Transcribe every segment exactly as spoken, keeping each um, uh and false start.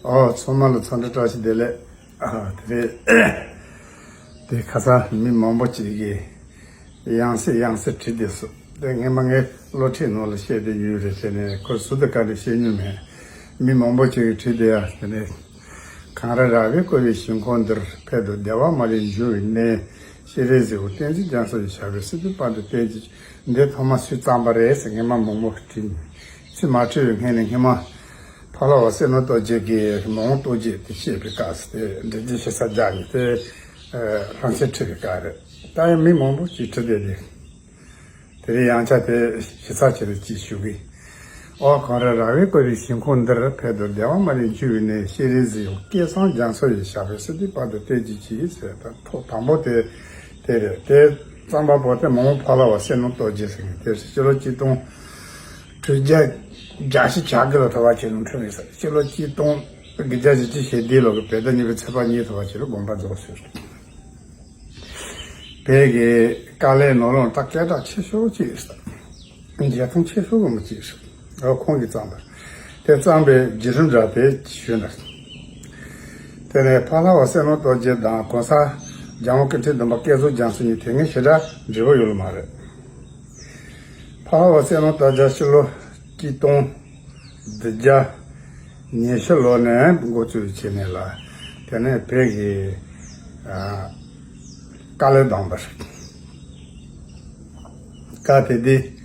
ཨོ། ཚང་མ་ལ་འཚམས་འདྲི་བཀྲ་ཤིས་བདེ་ལེགས། ཨ། དེ་རེད། དེ་ཁ་སང་མི་མང་པོ་ཅིག་གིས་ཡང་སེ་ཡང་སེ་བྲིས་བསྡད་སོང་། དེ་སྔན་མ་ངས་བློ་ཁྲིད་ནང་ལ་བཤད་བསྡད་ཡོད་རེད་ཟེར་ནས། ཁོ་སུ་དང་ག་རེ་བཤད་མྱོང་མེད། མི་མང་པོ་ཅིག་གིས་བྲིས་བསྡད་ཡ་དེ་ནས། གངས་རི་ར་བས་བསྐོར་བའི་ཞིང་ཁམས་འདིར། ཕེབས་འདུག་བདེ་བ་མ་ལུས་འབྱུང་བའི་གནས། ཤེས་རིག་གཟི་འོད་བསྟན་འཛིན་རྒྱ་མཚོ་ཡི། ཞབས་པད་སྲིད་མཐའི་དཔལ་དུ་སྟོན་གྱིས་ཤིག། འདི་ཐོག་མ་སུས་བརྩམས་པ་རེད་ཟེར་སྔན་མ་མང་པོ་དྲིས། ཚིག་མ་བྲིས་པའི་སྔོན་ནས། སྔན་མ་ཕ་ལྷ་བ་བསོད་ནམས་རྡོ་རྗེ་གིས་མ་འོངས་རྟོགས་བརྗོད་དེ་བཤད་པའི་སྐབས་སུ། དེ་འགྲེལ་བརྗོད་ཞིབ་ཚགས་རྒྱག་ནས། དེ་ལྷ་མཚན་ཁྲིད་པའི་སྐབས་རེད། ད་ཡང་མི་མང་པོ་ཅིག་བྲིས་བསྡད་དེ། དེ་རིང་ཡང་བསྐྱར་དེ་ཞིབ་ཚགས་བྱས་ནས་ཅིག་ཞུ་གི། ཨོ། གངས་རི་ར་བས་བསྐོར་བའི་ཞིང་ཁམས་འདིར། ཕེབས་འདུག་བདེ་བ་མ་ལུས་འབྱུང་བའི་གནས། ཤེས་རིག་གཟི་འོད་སྐལ་བཟང་རྒྱ་མཚོ་ཡི། ཞབས་པད་སྲིད་མཐའི་དཔལ་དུ་སྟོན་གྱིས་ཤིག་ཟེར། ད་ཐོག་དང་པོ་དེ་དེ་རེད། དེ་བརྩམས་པ་པོ་དེ་མ་འོངས་ཕ་ལྷ་བ་བསོད་ནམས་རྡོ་རྗེ་ཟེར་མཁན་དེ་རེད། སྤྱི་ལོ་གཅིག་སྟོང་དྲུག་བརྒྱ་བརྒྱད་ཅུ་གྱ་དགུ་ལ་ཐོབ་པ་བྱས་ནས་འཁྲུངས་ཡོད་ས་རེད། སྤྱི་ལོ་གཅིག་སྟོང་དགུ་བརྒྱ་བཞི་བཅུ་ཞེ་བདུན་ལོ་གི་བོད་ཟླ་གཉིས་པའི་ཚེས་པ་གཉིས་ཐོབ་པ་བྱས་ནས་དགོངས་པ་རྫོགས་སོང་ཟེར། བོད་ཀྱི་དཀའ་ལས་ནང་ལོགས་ད་སྐད་གྲགས་ཆེ་ཤོས་ཅིག་ཡོད་ས། བརྗེད་ཐང་ཆེ་ཤོས་ཀྱི་མི་གཅིག་རེད། ཨོ། ཁོང་གིས་བརྩམས་པ་རེད། དེ་བརྩམས་པའི་བརྒྱུད་རིམ་འདྲ་དེ་ཞུས་ན། དེ་ནས་ཕ་ལྷ་བ་བསོད་ནམས་རྡོ་རྗེ་དང་གོང་ས་རྒྱལ་དབང་སྐུ་ཕྲེང་བདུན་པ་བསྐལ་བཟང་རྒྱ་མཚོ་གཉིས་དེ་སྔའི་ཞེ་དྲག་འབྲེལ་བ་ཡོད་ལ་མ་རེད། ཕ་ལྷ་བ་བསོད་ནམས་རྡོ་རྗེ་ཕྱི་ལོ་གཅིག་སྟོང་བདུན་བརྒྱ་ཉི་ཤུ་ལོ་ནས་འགོ་བཙུགས་བྱས་ནས་ལ། དེ་ནས་བོད་ཀྱི་ཨ་དཀའ་ལས་བསྡམས་པ་རེད། སྐབས་དེ་དུས་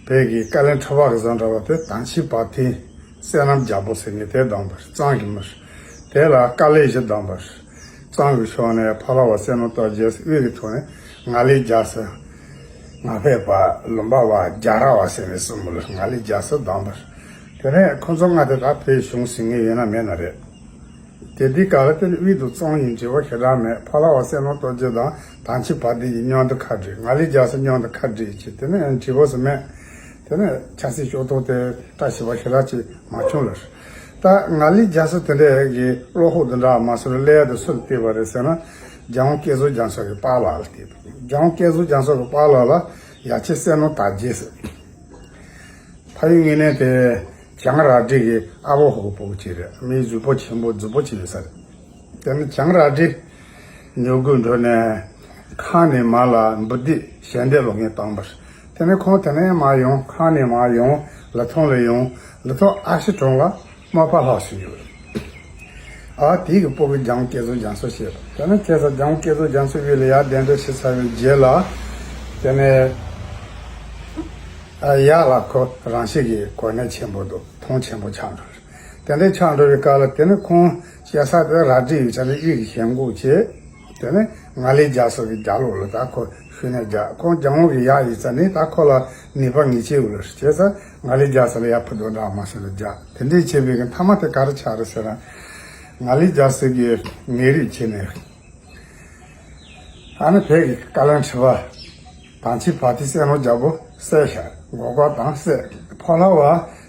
བོད་ཀྱི་བཀའ་བློན་ཁྲི་པ་གི་བཟོ་འདྲ་བ་དེ་དམ་ཅན་བ་དན་བསོད་ནམས་རྒྱལ་པོ་ཟེར་མཁན་དེ་བསྡམས་པ་རེད། གཙང་གི་མི་རེད། དེ་ལ་དཀའ་ལས་བཞི་བསྡམས་པ་རེད། གཙང་གི་ཕྱོགས་ནས་ཕ་ལྷ་བ་བསོད་ནམས་རྡོ་རྗེ། དབུས་ཀྱི་ཐོག་ནས་ངང་ལས་རྒྱ་མཚོ། ངག་དབང་པ། ལུང་པ་པ། རྒྱ་ར་བ་ཟེར་ནས་གསུམ་པོ་ལ་ངང་ལས་རྒྱ་མཚོ་བསྡམས་པ་རེད། དེ་ནས་ཁོང་ཚོ་ལྔ་དེ་ད་བོད་གཞུང་ཟིན་མཁན་ཡོད་ན་མེད་ན་རེད། དེ་དུས་སྐབས་ལ་དེ་ནི་དབུས་དང་གཙང་གཉིས་འབྲེལ་བ་ཞེ་དྲག་མེད། ཕ་ལྷ་བ་བསོད་ནམས་རྡོ་རྗེ་དང་དམ་ཅན་བ་དན་གྱིས་མཉམ་དུ་ཁ་བྲལ། ངང་ལས་རྒྱ་མཚོ་མཉམ་དུ་ཁ་བྲལ་བྱས། དེ་ནས་འབྲེལ་བ་ཟེར་མེད། དེ་ནས་ཆབ་སྲིད་ཕྱོགས་གཏོགས་དེ་བཀྲ་ཤིས་པ་ཞེ་དྲག་ཅིག་མ་བྱུང་ལ། ད་ངང་ལས་རྒྱ་མཚོ་དེ་འདྲ་གི་བློ་ཁོག་དེ་འདྲ་མ་བཟོ་རུ་སླེབས་ཡ་དེ་སུ་ལ་བརྟེན་པ་རེད་ཟེར་ན། རྒྱལ་དབང་བསྐལ་བཟང་རྒྱ་མཚོ་གི་པཱ་ལགས་ལ་བརྟེན་པ། རྒྱལ་དབང་བསྐལ་བཟང་རྒྱ་མཚོ་གི་པཱ་ལགས་ལ་ཡབ་ཆེན་བསོད་ནམས་དར་རྒྱས་ཟེར། ཕ་ཡུལ་དངོས་གནས་དེ་བྱང་ར་སྒྲི་གི་ཨ་བོ་ཧོ་གི་ཕྲུ་གུ་ཅིག་རེད། མི་གཟུགས་པོ་ཆེན་པོ་རྫིག་པོ་ཅིག་ཡོད་ས་རེད། དེ་ནས་བྱང་ར་སྒྲི་ཉོ་དགོས་འགྲོ་ནས་ཁམས་ནས་མར་ལ་འབུལ་སྡུད་ཞལ་འདེབས་སློང་མཁན་བཏང་པ་རེད། དེ་ནས་ཁོང་དེ་ནས་མར་ཡོང་། ཁམས་ནས་མར་ཡོང་། ལི་ཐང་ལ་ཡོང་། ལི་ཐང་ཨ་ཤི་གྲོང་ལ་མ་པ་ལྷག་སུ་ཡོད། ཨ། དེ་གི་སྤུ་གུ་རྒྱལ་དབང་བསྐལ་བཟང་རྒྱ་མཚོ་བྱས་པ། དེ་ནས་ཁ་སང་རྒྱལ་དབང་བསྐལ་བཟང་རྒྱ་མཚོ་དབུས་ལ་ཡར་གདན་འདྲེན་ཞུས་ཚར་བའི་རྗེས་ལ། དེ་ནས་ཨ་ཡར་ལ་ཁོ་རང་ཤི་གི་གོ་གནས་ཆེན་པོ་འདུག་མཐོང་ཆེན་པོ་ཆགས་འགྲོ་རེད། དེ་འདྲའི་ཆགས་འགྲོ་བའི་སྐབས་ལ། དེ་ནས་ཁོང་སྐྱེས་ས་དེ་ར་སྒྲི་ཡོད་ས་ནས་དབུས་ཀྱི་ཞེན་ཁོག་བྱས། དེ་ནས་ངང་ལས་རྒྱ་མཚོ་གི་རྒྱབ་ལོགས་ལ་ད་ཁོ་ཤུལ་ནས་རྒྱག་ཁོང་རྒྱལ་དབང་གི་ཡབ་ཡིན་ཙང་ནི་ད་ཁོ་ལ་ནུས་པ་ངེས་ཅན་ཡོད་ལ་བྱས་ཙང་ངང་ལས་རྒྱ་མཚོ་ལ་ཡར་ཕུད་དོ་འདྲ་མ་སོང་ལ་རྒྱག་དེ་འདྲས་བྱས་པའི་གི་མཐའ་མ་དེ་ག་རེ་ཆགས་རེད་ཟེར་ན། ངང་ལས་རྒྱ་མཚོ་གི་ངན་རུས་བྱས་ནས། ཨ་ནི་བོད་ཀྱི་བཀའ་བློན་ཁྲི་པ་དམ་ཅན་བ་དན་བསོད་ནམས་རྒྱལ་པོ་བསད་ཤག་མགོ་སྐོར་བཏང་བསད། ཕ་ལྷ་བ་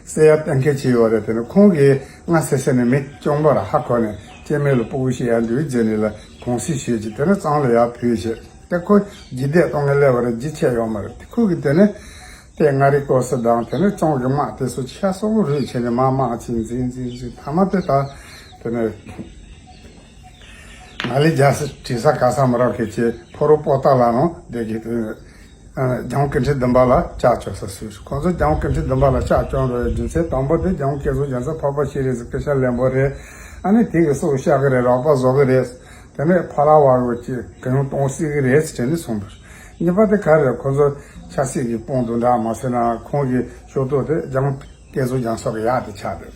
བསད་ཡ་གཏན་འཁེལ་བྱས་ཡོད་རེད། དེ་ནི་ཁོང་གིས་སྔ་སེ་སེ་ནས་མི་གཅུང་པོ་ར་ཧ་གོ་ནས་སྐྱེ་དམན་ལ་སྤུ་གུ་ཤི་ཡ་འདུག་ཟེར་ནས་ལ་དགོངས་སེལ་ཞུས་ཀྱི། དེ་ནས་གཙང་ལ་ཡར་བུད་བྱས། དེ་ཁོ་རྗེས་འདེད་གཏོང་མཁན་སླེབས་པ་རེད། རྗེས་ཆད་ཡོད་མ་རེད། དེ་ཁོ་གིས་དེ་ནས་དེ་མངའ་རིས་སྐོར་ས་དང་། དེ་ནས་གཙང་གི་དམག་དེ་ཚོ་ཆ་ཚང་རུལ་བྱས་ནས་མར་དམག་ཅིག་འཛིང་འཛིང་འཛིང་། མཐའ་མ་དེ་ད་དེ་ནས། ངང་ལས་རྒྱ་མཚོ་བྲིས་ས་ག་ས་མི་རག་གི་ཆེད་ཕོ་རོག་པོ་ཏཱ་ལ་ནང་བསྡད་ཀྱི། རྒྱལ་དབང་སྐུ་ཕྲེང་བདུན་པ་ལ་ལྕགས་བཅོལ་ས་སུས། ཁོང་ཚོ་རྒྱལ་དབང་སྐུ་ཕྲེང་བདུན་པ་ལ་ལྕགས་བཅོལ་འགྲོ་བའི་རྒྱུ་མཚན་དང་པོ་དེ་རྒྱལ་དབང་བསྐལ་བཟང་རྒྱ་མཚོ་འཕགས་པ་ཤེས་རིག་གཟི་སྐུ་ཤ་ལེན་པོ་རེད། ཨ་ནི་དེ་གི་སྲོག་བཤགས་གི་རེད། རོགས་པ་བཟོ་གི་རེད། དེ་ནས་ཕ་ལྷ་བ་གི་ཅིག་གུ་ཡངས་གཏོང་སྲིད་གི་རེད་ཟེར་ནས་གསུངས་པ་རེད། གཉིས་པ་དེ་ག་རེ་རེད། ཁོང་ཚོ་ཆབ་སྲིད་ཀྱི་དཔུང་དུ་འདྲ་མ་ཟེར་ན་ཁོང་གི་ཤོག་ཐོག་དེ་རྒྱལ་དབང་བསྐལ་བཟང་རྒྱ་མཚོ་གི་ཡག་དེ་ཆགས་འདུག་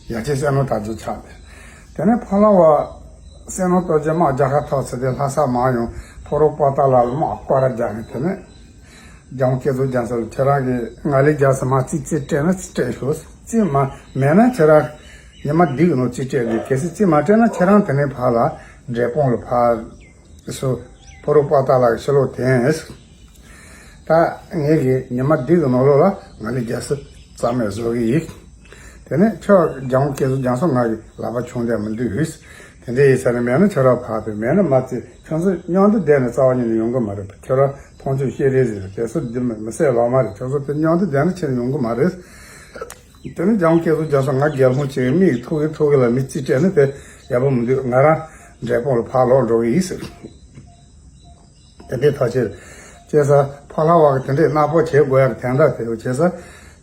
ཡ་ཆེ་བསོད་ནམས་དར་རྒྱས་ཆགས་ཏེ། དེ་ནས་ཕ་ལྷ་བ་བསོད་ནམས་རྡོ་རྗེ་དམག་རྒྱལ་ཁ་ཐོབ་ཚེ་དེ་ལྷ་ས་མར་ཡོང་། ཕོ་རོག་པོ་ཏཱ་ལ་ལ་དམག་སྐོར་ར་རྒྱག་ནས། དེ་ནས་རྒྱལ་དབང་བསྐལ་བཟང་རྒྱ་མཚོ་ལ་ཁྱེད་རང་གི་ངང་ལས་རྒྱ་མཚོ་མར་རྩིས་རྩིས་སྤྲད་ན་རྩིས་སྤྲད་ཤོག་རྩིས་མ་མེད་ན་ཁྱེད་རང་ཉི་མ་བདུན་གྱི་ནང་རྩིས་སྤྲད་དེ། གལ་སྲིད་རྩིས་མ་སྤྲད་ན་ཁྱེད་རང་དེ་ནས་ཕར་ལ་འབྲས་སྤུངས་ལ་ཕར། སོ། ཕོ་རོག་པོ་ཏཱ་ལ་གི་ཕྱི་ལོགས་དེ། ད་ངས་གི་ཉི་མ་བདུན་གི་ནང་ལོགས་ལ་ངང་ལས་རྒྱ་མཚོ་རྩ་མེད་བཟོ་གི་ཡིན། དེ་ནས་ཁྱོད་རྒྱལ་དབང་བསྐལ་བཟང་རྒྱ་མཚོ་ང་གི་ལག་པ་ཆུང་དེ་མི་འདུག་དེ་འདྲ་ཡིན་ས་ནས་མེད་ན་ཁྱོད་རང་ཕར་ཕེབས། མེད་ན་མ་རྩེ། ཁྱོད་ཚོ་མཉམ་དུ་བསྡད་ནས་རྩ་བ་ཉིད་ནས་ཡོང་གི་མ་རེད། ཁྱོད་རང་མཐོང་ཆོས་ཤེས་རེད་ཟེར་ནས་དེ་ཚོ་འདི་མི་མི་སྲིད་ལོ་མ་རེད། ཁྱོད་ཚོ་དེ་མཉམ་དུ་བསྡད་ན་ཕྱིར་ཡོང་གི་མ་རེད། དེ་ནས་རྒྱལ་དབང་བསྐྱར་གསོ་རྒྱལ་མཚན་ང་རྒྱལ་མོ་བྱེད་མིག་ཐུག་གི་ཐུག་གི་ལ་མི་རྩིས་སྤྲད་ན་དེ་ཡག་པོ་མི་འདུག་ང་རང་འབྲས་སྤུངས་ལ་ཕར་ལོག་འགྲོ་གི་ཡིན་ཟེར། དེ་འདྲའི་ཐག་བཅད། བྱས་ཙང་ཕ་ལྷ་བ་གི་དེ་འདྲའི་གནག་པོ་བྱེད་དགོས་ཡག་གི་དོན་དག་དེ་བྱས་ཙང་།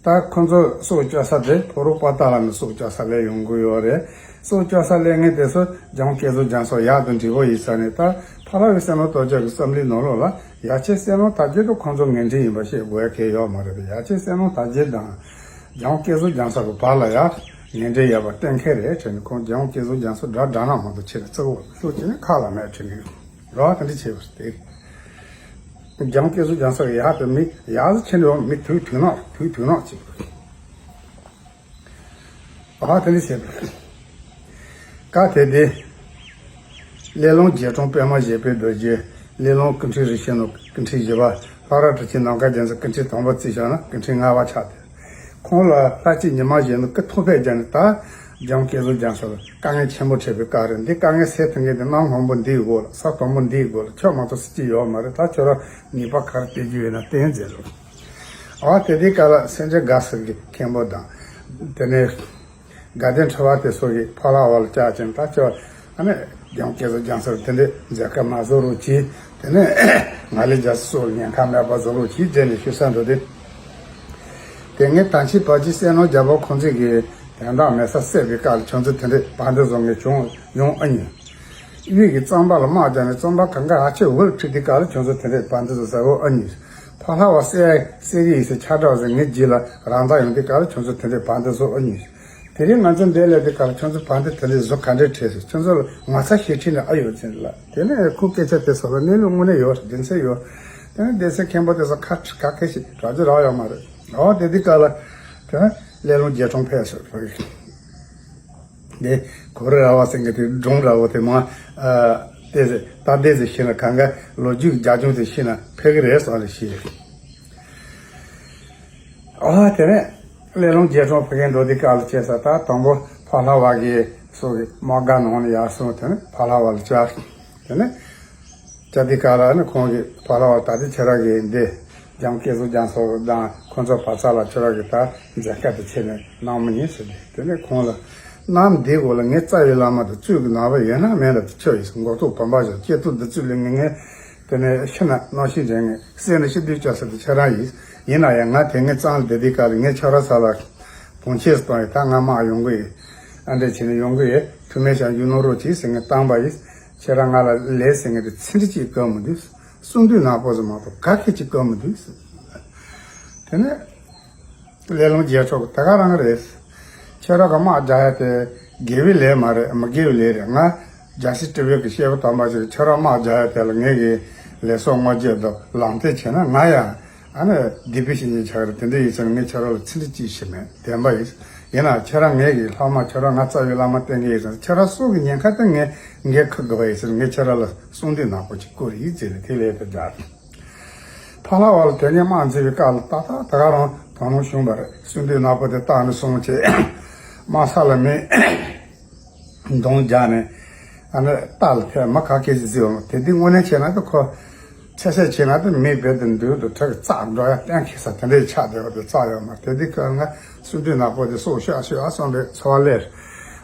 ད་ཁོ་ཚོ་སྲོག་སྐྱོབ་ས་དེ་ཕོ་རོག་པ་ཏ་ལ་ནས་སྲོག་སྐྱོབ་ས་སླེབས་ཡོང་གི་ཡོད་རེད། སྲོག་སྐྱོབ་ས་སླེབས་མཁན་དེ་ཚོ་རྒྱལ་དབང་བསྐྱར་གསོ་རྒྱལ་མཚན་ཡག་ཏུ་འགྲིག་པོ་ཡིན་ས་ནས། ད་ཕ་ལྷ་བའི་སེམས་ནང་དོལ་རྒྱལ་གྱི་བསམ་བློའི་ནང་ལོགས་ལ་ཡ་ཆེ་བསོད་ནམས་དར་རྒྱས་དང་ཁོང་ཚོ་ངན་འབྲེལ་ཡིན་པ་བཤད་དགོས་ཡ་གལ་ཡོད་མ་རེད་པས། ཡ་ཆེ་བསོད་ནམས་དར་རྒྱས་དང་རྒྱལ་དབང་བསྐྱར་གསོ་རྒྱལ་མཚན་གྱི་བར་ལ་ཡ་ངན་འབྲེལ་ཡོད་པ་གཏན་འཁེལ་རེད་དྲན་ནས། ཁོང་རྒྱལ་དབང་བསྐྱར་གསོ་རྒྱལ་མཚན་དགྲ་དགྲ་ན་མ་གཏོགས་ཁྱེད་ལ་བརྩི་བ་ཤོག་ཅེས་ནས་ཁ་ལ་མེད་དྲན་གི་ཡོད་རེད་བ། དེ་འདྲ་བྱས་པ་རེད། རྒྱལ་དབང་བསྐྱར་གསོ་རྒྱལ་མཚན་གྱི་ཡག་དེ་མི་ཡག་ཟེར་ཁྱེད་འགྲོ་མི་དུས་དུས་ནག་དུས་དུས་ནག་ཅིག་ཨ་དེ་འདྲ་བྱས་པ་རེད། སྐབས་དེ་དུས་སླེ་ལུང་རྗེ་དྲུང་པདྨ་བཞད་པའི་རྡོ་རྗེ། སླེ་ལུང་སྐུ་ཕྲེང་རིམ་བྱོན་ནང་སྐུ་ཕྲེང་བཞི་པ། ལྷོ་ར་བྲག་ཆེན་ནམ་མཁའ་རྒྱལ་མཚན་སྐུ་ཕྲེང་དང་པོ་བརྩིས་བཞག་ན་སྐུ་ཕྲེང་ལྔ་པ་ཆགས་ཏེ། ཁོང་ལ་ལྷ་གཅིག་ཉི་མ་བཞིན་དུ་སྐུ་ཐོག་ཕེབས་བརྒྱབ་ནས། ད་རྒྱལ་དབང་བསྐྱར་གསོ་རྒྱལ་མཚན་ལ་དཀའ་ངལ་ཆེན་པོ་འཕྲད་པའི་སྐབས་རེད། འདི་དཀའ་ངལ་སེལ་ཐུབ་མཁན་དེ་གནམ་སྔོན་པོ་འདིའི་འོག་ལ། ས་དྭངས་པོ་འདིའི་འོག་ལ་ཁྱོད་མ་གཏོགས་སུ་གཅིག་ཡོད་མ་རེད། ད་ཁྱོད་རང་ནུས་པ་ག་རེ་སྤེལ་རྒྱུ་ཡོད་ན་བསྟན་ཟེར་རོ། ཨ་དེ་དུས་སྐབས་ལ་སེང་ཆེན་དགའ་ཚལ་གྱི་མཁན་པོ་དང་། དེ་ནས་དགའ་ལྡན་ཁྲི་པ་དེ་ཚོ་གིས་ཕ་ལྷ་བ་ལ་བཅར་ཅིང་། ད་ཁྱོད་ཨ་ནི་རྒྱལ་དབང་བསྐྱར་གསོ་རྒྱལ་མཚན་དེ་འདྲའི་མཛད་དཀའ་མ་བཟོ་རོགས་གྱིས། དེ་ནས་ང་ལས་རྒྱལ་སྲས་སྲོག་ལ་ཉེན་ཁ་མེད་པ་བཟོ་རོགས་གྱིས་བྱས་ནས་ཞུ་ས་འགྲོ་དུས། དེ་སྔའི་དར་ཆེན་བར་གྱི་བསོད་ནམས་རྒྱལ་པོ་ཁོང་ཚོས་ཀྱི་དོན་དག་མེད་ས་བསད་པའི་སྐབས་ལ་ཁྱོད་ཚོ་དེ་འདྲའི་བར་འདི་བཟོ་ངེས་བྱུང་ཡོང་ཨ་མྱོང་། དབུས་ཀྱི་གཙང་པ་ལ་དམག་རྒྱག་ནས་གཙང་པ་གང་ག་ཨ་ཆེ་འུར་ཁྲིད་དུས་སྐབས་ལ་ཁྱོད་ཚོ་དེ་འདྲའི་བར་འདི་བཟོ་ཟ་བོ་ཨ་མྱོང་། ཕ་ལྷ་བ་བསད་བསད་ཀྱི་ཡིན་ཟེར་ཁྱབ་བསྒྲགས་ཟེར་ངའི་རྗེས་ལ་རང་དག་ཡོང་དུས་སྐབས་ལ་ཁྱོད་ཚོ་དེ་འདྲའི་བར་འདི་བཟོ་ཨ་མྱོང་། དེ་རིང་ང་ཚོ་འདིར་སླེབས་དུས་སྐབས་ལ་ཁྱོད་ཚོ་བར་འདི་དེ་འདྲའི་བཟོ་ག་འདྲའི་ཁྲེལ་ཟེར། ཁྱོད་ཚོ་ལ་ངོ་ཚ་ཞེ་ཁྲིད་ནས་ཨ་ཡོད་ཟེར་ལ། དེ་ནས་ཁོ་སྐད་ཆ་དེ་ཚོ་ལ་གནས་ལུགས་དངོས་གནས་ཡོད་རེད། རྒྱུ་མཚན་ཡོད། དེ་ནས་སྡེ་སྲིད་མཁན་པོ་དེ་ཚོ་ཁ་ཁ་སྐད་ཞིག་རག་རྒྱུ་རག་ཡོད་མ་རེད། ཨོ་དེ་དུས་སྐབས་ལ་དེ་ནས་སླེ་ལུང་རྗེ་དྲུང་ཕེབས་སོང་། དེ་གོ་རེ་ར་བ་ཟེར་མཁན་དེ་སྒྲུང་ར་བོ་དེ་མ་ཨ་ཏེ་ཟེར་ད་ཏེ་ཟེར་ཤེས་ན་གང་ག་ལོ་རྒྱུས་རྒྱ་ཆུང་དེ་ཤེས་ན་ཕེབས་ཀྱི་རེད་བསམ་རེ་ཤེས། ཨོ་དེ་ནས་སླེ་ལུང་རྗེ་དྲུང་ཕེབས་མཁན་འགྲོ་དུས་སྐབས་ལ་བྱས་ཙང་། ད་དང་པོ་ཕ་ལྷ་བ་གི་སོགས་ཀྱི་དམག་སྒར་ནང་ནས་ཡར་སོང་། དེ་ནས་ཕ་ལྷ་བ་ལ་བཅར། དེ་ནས་བཅར་དུས་སྐབས་ལ་ནི་ཁོང་གིས་ཕ་ལྷ་བ་ལ་ད་ལྟའི་ཁྱེད་རང་གི་འདི་རྒྱལ་དབང་བསྐྱར་གསོ་རྒྱལ་མཚན་དང་ཁོང་ཚོ་བར་མཚམས་ལ་ཁྱེད་རང་གི་ད་མཛད་དཀའ་དེ་ཁྱེད་ནས་གནང་མི་ཉན་ཟེར་ཏེ། དེ་ནས་ཁོང་ལ་གནམ་འདིའི་འོག་ལ་ངའི་རྩ་བའི་བླ་མ་དང་གཙོས་ཀྱི་ནང་པ་ཡོད་ན་མེད་ན་དེ་ཁྱོད་ཡིན་ཟེར། མགོ་ཐོག་བུམ་པ་བཞག་སྐྱེ་ཐོག་འདི་ཚོ་ལས་ངེས་ངེས། དེ་ནས་ཤི་ན་རྣམ་ཤེས་འདྲེན་ངེས། བསད་ན་ཤི་དུས་སྐྱོ་ས་དེ་ཁྱེད་རང་ཡིན། ཡིན་ན་ཡང་ང་དེ་ངའི་གཙང་ལ་བསྡད་དུས་སྐབས་ལ་ངས་ཁྱོད་རང་ས་ལ་བོང་ཆེན་བཏང་ཡོད། ད་ང་དམག་ཡོང་གི་ཡོད། ཨ་འདྲ་བྱས་ནས་ཡོང་གི་ཡོད། ཐུགས་སྨོན་ཞིག་ཡོད་ནོ་རོགས་གྱིས་ཟེར་ངས་བཏང་པ་ཡིན། ཁྱེད་རང་ང་ལ་ལས་ཟེར་ངས་དེ་ཚིག་འབྲུ་གཅིག་བཀོད་མི་འདུག་གསུང་དུས་ནག་པོ་ཟིག་མ་གཏོགས་ག་གེ་གཅིག་བཀོད་མི་འདུག་དེ་ནས་སླེ་ལུང་རྗེ་མཆོག་གིས་དེ་ག་རང་རེད། ཁྱེད་རང་གི་དམག་རྒྱག་ཡ་དེ་དགེ་བའི་ལས་མ་རེད། མི་དགེ་བའི་ལས་རེད། ང་རྒྱལ་སྲས་སྤྲུལ་པའི་གི་སྐྱེས་བུ་དམ་པ་ཞིག་ཁྱེད་རང་དམག་རྒྱག་ཡ་དེ་ལ་ངས་གི་ལེགས་སོ་བསྔོ་རྒྱུ་དང་ལམ་སྟོན་བྱས་ན་ང་ཡང་ཨ་ནི་སྡིག་པའི་བཤེས་གཉེན་ཆགས་རེད། དེ་འདྲ་ཡིན་ཙང་ངས་ཁྱེད་རང་ལ་ཚིག་འབྲུ་གཅིག་ཞུ་མེད། བདེན་པ་ཡིན། ཡིན་ན་ཁྱེད་རང་ངའི་གི་ལྷག་མ་ཁྱེད་རང་ང་རྩ་བའི་བླ་མ་བསྟེན་གི་ཡིན་ཙང་ཁྱེད་རང་སྲོག་གི་ཉེན་ཁ་དེ་ངས་འགན་འཁུར་དགོས་པ་ཡིན་ཟེར། ངས་ཁྱེད་རང་ལ་གསུང་དུས་ནག་པོ་ཅིག་བསྐུར་ཡིན་ཟེར་ནས་དེ་ལས་དེ་བརྒྱབ། ཕ་ལྷ་བ་ལ་དེ་ནས་དམག་འཛིང་བའི་སྐབས་ལ་ཏག་ཏག་ད་ག་རང་དོ་སྣང་བྱུང་བ་རེད། གསུང་དུས་ནག་པོ་དེ་བཏང་ནས་སོང་བྱས། དམག་ས་ལ་མི་གདོང་རྒྱག་ནས་ཨ་ནི་རྟ་ལ་ཐེབས། མི་ག་གེ་ཞིག་བཟི་བ་མ། དེ་དུས་དངོས་གནས་བྱས་ན་ད་ཁོ་ཆེ་ཤས་བྱས་ན་ད་མི་རྦད་དེ་མདུན་དུ་ཁྲག་གིས་བཙག་འགྲོ་ཡ་གཏན་འཁེལ་ས་དེ་འདྲའི་ཆགས་བསྡད་པ་དེ་རྩ་ཡོད་མ་རེད། དེ་དུས་ཁོ་ང་གསུང་དུས་ནག་པོ་དེ་སྲོག་ཤོར་ཤོར་བསམ་པའི་ཚོར་བ་སླེབས།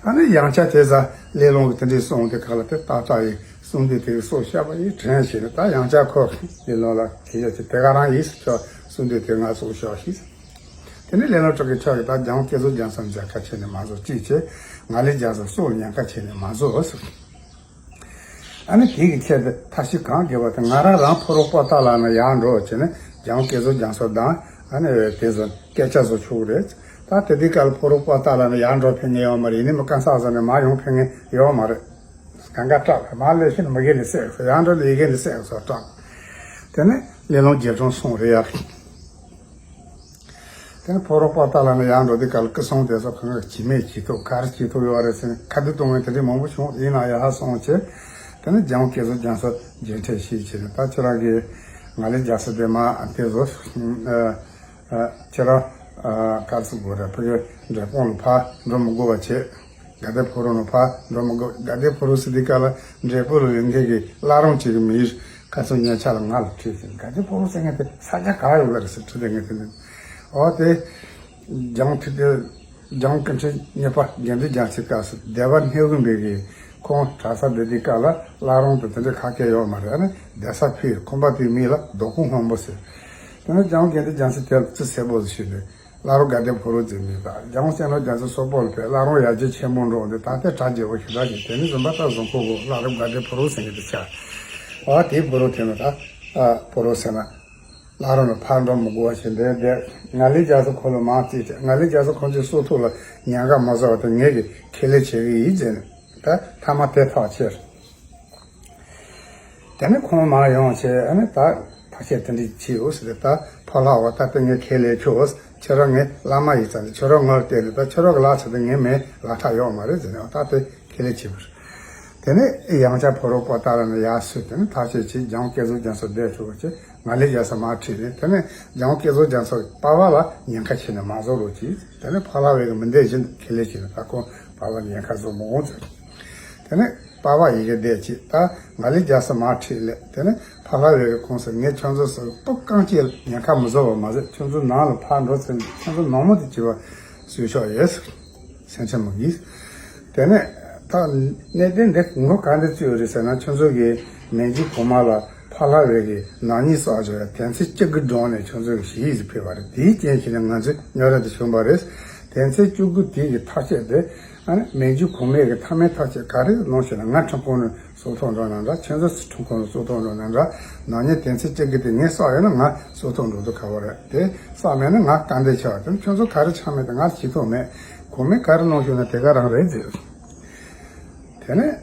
ཨ་ནི་ཡང་བསྐྱར་དེ་ཟ་སླེ་ལུང་གིས་དེ་འདྲའི་གསུང་དུས་སྐབས་ལ་དེ་ཏག་ཏག་ཡིན། གསུང་དུས་དེ་གི་སྲོག་ཤོར་བ་ཡིན་དྲན་བྱས་ནས། ད་ཡང་བསྐྱར་ཁོ་སླེ་ལུང་ལ་དེ་ཡོད་ཀྱི་དེ་ག་རང་ཡིན་ཟེར། ཁྱོད་གསུང་དུས་དེ་ང་སྲོག་ཤོར་ཤིག་དེ་ནས་སླེ་ལུང་ཁྲོད་ཀྱི་ཁྱོད་ཀྱིས་ད་རྒྱལ་དབང་བསྐྱར་གསོ་རྒྱལ་མཚན་མཛད་དཀའ་བྱས་ནས་མ་བཟོ། གཅིག་བྱས་ང་ལས་རྒྱལ་མཚན་སྲོག་ལ་ཉེན་ཁ་བྱས་ནས་མ་བཟོ་ཟེར། ཨ་ནི་དེ་གི་ཆེད་དུ་ཐབས་ཤེས་གང་དགོས་པ་དེ་ང་རང་རང་ཕོ་རོག་པོ་ཏཱ་ལ་ནས་ཡར་འགྲོ་བྱས་ནས་རྒྱལ་དབང་བསྐྱར་གསོ་རྒྱལ་མཚན་དང་ཨ་ནི་དེ་ཚོ་སྐད་ཆ་བཟོ་ཆོག་གི་རེད། ད་དེ་དུས་སྐབས་ལ་ཕོ་རོག་པོ་ཏཱ་ལ་ནས་ཡར་འགྲོ་ཕན་ངེས་ཡོད་མ་རེད། ཡིན་ནའི་མི་གང་ཟག་ཟ་ནས་མར་ཡོང་ཕན་ངེས་ཡོད་མ་རེད། གང་ག་སྐྲག་མར་སླེབས་ཤིང་མི་རྒན་ནས་བསད་སོང་། ཡར་འགྲོ་ལས་རྒན་ནས་བསད་སོང་སྐྲག་དེ་ནས་སླེ་ལུང་རྗེ་དྲུང་སོང་རེད་ཡ། དེ་ནས་ཕོ་རོག་པོ་ཏཱ་ལ་ནས་ཡར་འགྲོ་དུས་སྐབས་ལ་སྐུ་སྲུང་དེ་ཚོ་གང་ག་ཇི་མེད་ཇི་ཐུབ་ག་རེ་བྱེད་ཐུབ་ཡོད་རེད་ཟེར་ནས་ཁ་བརྡ་གཏོང་མཁན་དེ་འདྲ་མང་པོ་བྱུང་། ཡིན་ན་ཡ་ཧ་སོང་བྱས། དེ་ནས་རྒྱལ་དབང་བསྐྱར་གསོ་རྒྱལ་མཚན་རྗེས་འཕྲད་ཞུས་བྱས་ནས། ད་ཁྱེད་རང་གིས་ང་ལས་རྒྱལ་སྲས་དེ་མ་དེ་ཚོ་ཁྱེད་རང་ག་རེ་ཟེར་དགོས་རེད། ཕ་གི་འབྲས་སྤུངས་ལ་ཕར་འགྲོ་མི་དགོས་པ་བྱས། དགའ་ལྡན་ཕོ་བྲང་ནང་ཕར་འགྲོ་མི་དགོས། དགའ་ལྡན་ཕོ་བྲང་ཟེར་དུས་སྐབས་ལ་འབྲས་སྤུངས་ལ་ཡོད་མཁན་གྱི་བླ་རུང་གཅིག་གི་མིང་ཁ་སང་ཉེ་ཆར་ལ་ང་ལ་དྲིས་ཟིན། དགའ་ལྡན་ཕོ་བྲང་ཟེར་མཁན་དེ་ས་ཆ་ག་ཡོད་ལ་རེད་ཟེར་དྲིས་དེ་ངས་དེ་ནས་ཨོ་དེ་རྒྱལ་དབང་ཁྲི་ལྡེ་ ལྗང་སྐུ་ཕྲེང་གཉིས་པ་དགེ་འདུན་རྒྱལ་མཚན་སྐབས་སུ་སྡེ་པ་སྣེ་དགུ་པའི་གི་ཁོང་གྲྭ་ས་བསྡད་དུས་སྐབས་ལ་བླ་རུང་དུ་དེ་འདྲའི་ཁ་སྐད་ཡོད་མ་རེད། ཨ་ནི་སྡེ་ས་ཕུད། ཁང་པ་དེའི་མིང་ལ་རྡོ་ཁུག་སྔོན་པོ་ཟེར། དེ་ནས་ལྗང་དགེ་འདུན་རྒྱལ་མཚན་དེ་ལ་རྩིས་གསལ་པོ་ཞིག་ཞུས་ནས། བླ་རུང་དགའ་ལྡན་ཕུ་རུ་ཟེར་མིང་དང་། ལྗང་སྤྱན་རས་རྒྱ་མཚོ་སོག་པོ་ལ་ཕེབས། བླ་རུང་ཡར་རྒྱས་ཆེན་པོ་འགྲོ་འདི་ད་ལྟའི་གྲྭ་རྒྱས་པོ་ཞེ་དྲག་ཅིག་དེ་ནས་འཛིན་པ་ད་བཟང་ཁོ་བོ་བླ་རུང་དགའ་ལྡན་ཕུ་རུ་ཟེར་མཁན་དེ་ཆགས། ཨ་དེའི་ཕུ་རུ་དེ་ནས་ད་ཕུ་རུ་ཟེར་ན། བླ་རུང་ལ་ཕར་འགྲོ་མི་དགོས་པ་ཞིག་འདྲ་འདྲ། ང་ལི་རྒྱ་མཚོ་ཁོ་ལ་མར་རྩིས་བྱས། ང་ལི་རྒྱ་མཚོ་ཁོང་ཚོའི་སྲོག་ཐོག་ལ་ཉེན་ཁ་མ་བཟོ་བ་དེ་ངེད་ཀྱིས་ཁས་ལེན་བྱེད་ཀྱི་ཡིན་ཟེར་ནས། ད་མཐའ་མ་དེ་ཐག་ཆོད། དེ་ནས་ཁོང་མར་ཡོང་བྱས། ཨ་ནི་ད་ཐག་ཆོད་དེ་འདྲ་བྱེད་འོ་ཟེར་ཏེ། ད་ཕོ་ལྷ་བ་ད་ལྟ་ངས་ཁས་ལེན་ཆོག་ཁྱེད་རང་ངའི་བླ་མ་ཡིན་ཙང་ནས་ཁྱེད་རང་ངར་བལྟས་ནས། ད་ཁྱེད་རང་གི་ལག་ཆ་དེ་ངས་མེད་ལག་ཁྲ་ཡོད་མ་རེད་ཟེར་ནས། ད་དེ་ཁས་ལེན་བྱས་པ་རེད། དེ་ནས་ཡང་བསྐྱར་ཕོ་རོག་པོ་ཏཱ་ལ་ནས་ཡར་སོས། དེ་ནས་ཐག་ཆོད་བྱས། ལྗང་སྐལ་བཟང་རྒྱ་མཚོ་བསྡད་ཆོག་ཅེས་ང་ལི་རྒྱ་མཚོ་མར་ཁྲིད་ནས། དེ་ནས་ལྗང་སྐལ་བཟང་རྒྱ་མཚོ་པ་ཕ་ལ་ཉེན་ཁ་ཆེ་ནས་མ་བཟོ་རོགས་གྱིས། དེ་ནས་ཕ་ལ་བས་མི་འདེད་བཞིན་ཁས་ལེན་བྱས་ནས། ད་ཁོང་པ་ཕ་ཉེན་ཁ་བཟོ་མི་འོང་ཟེར། དེ་ནས་པ་ཕ་ཡི་གེ་བསྡད་ཅིག་ད་ང་ལི་རྒྱ་མཚོ་མར་ཁྲིད་ལས། དེ་ནས་ཕ་ལ་བས་ཁོང་ཚོ་ངས་ཁྱོད་ཚོ་སུ་སྤུ་རྐང་གཅིག་ལ་ཉེན་ཁ་མི་བཟོ་བ་མ་ཟད། ཁྱོད་ཚོ་ནང་ལ་ཕར་འགྲོ་ཚེ་ཁྱོད་ཚོ་ནང་མོ་དེ་བྱེད་པ་བཟོས་ཆོག་ཡོད། སེམས་ཆུང་མ་གིས། དེ་ནས་ད་གནད་དོན་འདི་ངོ་ག་འདྲ་བཙུགས་རེད་ཟེར་ན། ཁྱོད་ཚོ་གིས་མན་ཇུ་གོང་མ་ལ་ཕ་ལ་བས་ཀྱི་ནག་ཉེས་བསགས་བྱས་ཡ་དོན་ཚན་བཅུ་དགུ་སྒྲུང་ནས་ཁྱོད་ཚོ་གིས་ཞུ་ཡིག་ཅིག་ཕུལ་བ་རེད། དེའི་རྐྱེན་གྱིས་ནས་ང་ཚོས་རྙོག་དྲ་དེ་བྱུང་བ་རེད། དོན་ཚན་བཅུ་དགུ་དེ་གི་ཐག་གཅོད་དེ། ཨ་ནི་མན་ཇུ་གོང་མའི་གི་མཐའ་མའི་ཐག་གཅོད་ག་རེ་གནང་ཞེ་ན། ང་ཁྲིམས་ཁང་ནས་སྲོག་ཐོག་འགྲོ་ན་འདྲ། ཁྱོད་ཚོ་ཁྲིམས་ཁང་ནས་སྲོག་ཐོག་འགྲོ་ན་འདྲ། ནག་ཉེས་དོན་ཚན་བཅུ་དགུ་དེ་ངས་བསགས་ཡོད་ན་ང་སྲོག་ཐོག་འགྲོ་དུས་ཁག་པོ་རེད། དེ་བསགས་མེད་ན་ང་དཀའ་འདེད་ཆེ་བ། དེ་ཁྱོད་ཚོ་ག་རེ་ཆགས་མེད་དེ་ང་ལ་བྱེད་ཐུབ་མེད། གོང་མས་ག་རེ་གནང་ཞུས་ན་དེ་ག་རང་རེད་ཟེར། དེ་ནས་